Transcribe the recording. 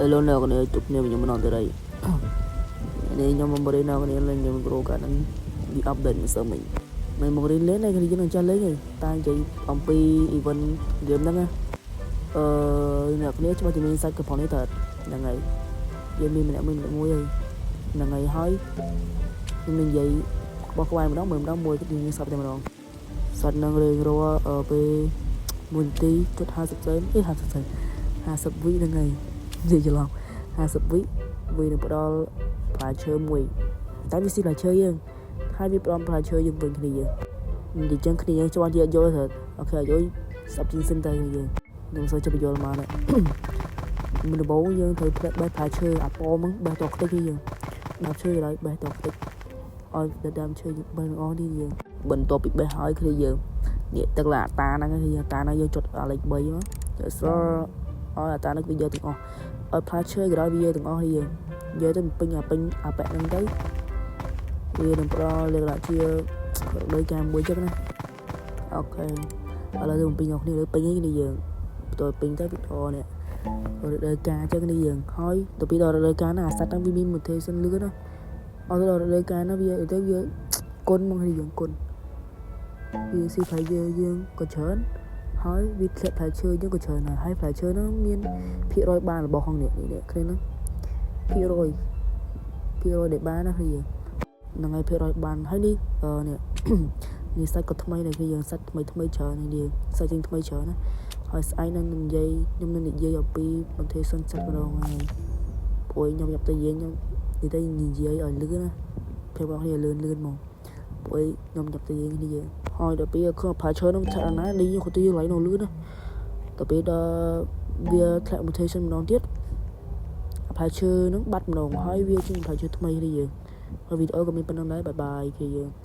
ឥឡូវអ្នកគ្នាជួបគ្នាខ្ញុំម្ដងទៀតហើយនេះខ្ញុំមករៀនអ្នកគ្នាលេង game Grow Garden ហ្នឹងវា update ម្សិលមិញមិនមករៀនលេងទេគ្នាយើងនឹងចេះលេងហើយតែនិយាយអំពី event game ហ្នឹងណាអឺអ្នកគ្នាច្បាស់ជាមានសាច់កំប៉ុងនេះតើហ្នឹងហើយយើងមានម្នាក់មួយម្នាក់មួយហើយហ្នឹងហើយហើយខ្ញុំនឹងនិយាយបោះក្បែរម្ដងមើលម្ដងមួយគឺយើងសັບតែម្ដងសត្វនឹងរៀងរាល់ពេល1នាទីជិត50សេនអេ50សេន50វិហ្នឹងហើយនិយាយច្រឡំ50វិវានឹងផ្ដល់ផ្លែឈើមួយតែវាស៊ីផ្លែឈើយើងហើយវាផ្ដល់ផ្លែឈើយើងវិញគ្នាយើងនិយាយចឹងគ្នាយើងច្បាស់ជាយល់ទៅOK យល់ស្អប់ជាងសិនទៅគ្នាយើងខ្ញុំសូមជិះយល់មកនេះ មុនដំបូងយើងត្រូវផ្លែបេះផ្លែឈើអាប៉មហ្នឹងបេះតខ្ទេចយើងដើមឈើឡើយបេះតខ្ទេចឲ្យដើមឈើយើងបេះទាំងអស់នេះយើងបន្ទាប់ពីបេះហើយគ្នាយើងនេះទឹកឡាអាតាហ្នឹងគឺអាតាហ្នឹងយើងចុចអាលេខ3មកចុចស្រឲ្យអាតាហ្នឹងវាយកទាំងអស់ឲ្យផ្លែឈើក៏ដោយវាយកទាំងអស់នេះយើងនិយាយទៅពេញអាពេញអាប៉ែហ្នឹងទៅវានឹងផ្ដល់លក្ខណៈជារដូវកាលមួយចឹងណាOK ឥឡូវទៅបំពេញអស់គ្នាលើពេញនេះយើងបន្ទាប់ពេញទៅវីដេអូនេះរដូវកាលចឹងនេះយើងហើយទៅពីដល់រដូវកាលណាអាសត្វហ្នឹងវាមាន mutation លឿនណាអត់ទៅដល់រដូវកាលណាវាទៅវាគុណមកនេះយើងគុណវាស៊ីផ្លែយើងយើងក៏ច្រើនហើយវាធ្លាក់ផ្លែឈើយើងក៏ច្រើនដែរហើយផ្លែឈើហ្នឹងមានភាគរយបានរបស់ហងនេះនេះគ្នាហ្នឹងភាគរយភាគរយដែលបានណាគឺយើងហ្នឹងហើយភាគរយបានហើយនេះអឺនេះ នេះសាច់ក៏ថ្មីដែរគឺយើងសាច់ថ្មីថ្មីច្រើននេះសាច់ជាងថ្មីច្រើនណាហើយស្អែកនឹងនិយាយខ្ញុំនឹងនិយាយអំពី mutation សាច់ម្ដងហើយព្រោះខ្ញុំយកទៅនិយាយខ្ញុំនិយាយទៅនិយាយឲ្យលឿនណាពេលបងគ្នាលឿនលឿនមកព្រោះខ្ញុំចាប់ទៅនិយាយគ្នាយើងហើយដល់ពេលឃើញផ្លែឈើនោះឆាក់ណានេះគាត់ទៅយើងឡៃនោះលឿនណាដល់ពេលដល់វាធ្លាក់ mutation ម្ដងទៀតផ្លែឈើហ្នឹងបាត់ម្ដងហើយវាជាផ្លែឈើថ្មីគ្នាយើងហើយវីដេអូក៏មានប៉ុណ្្នឹងដែរ bye bye គ្នាយើង។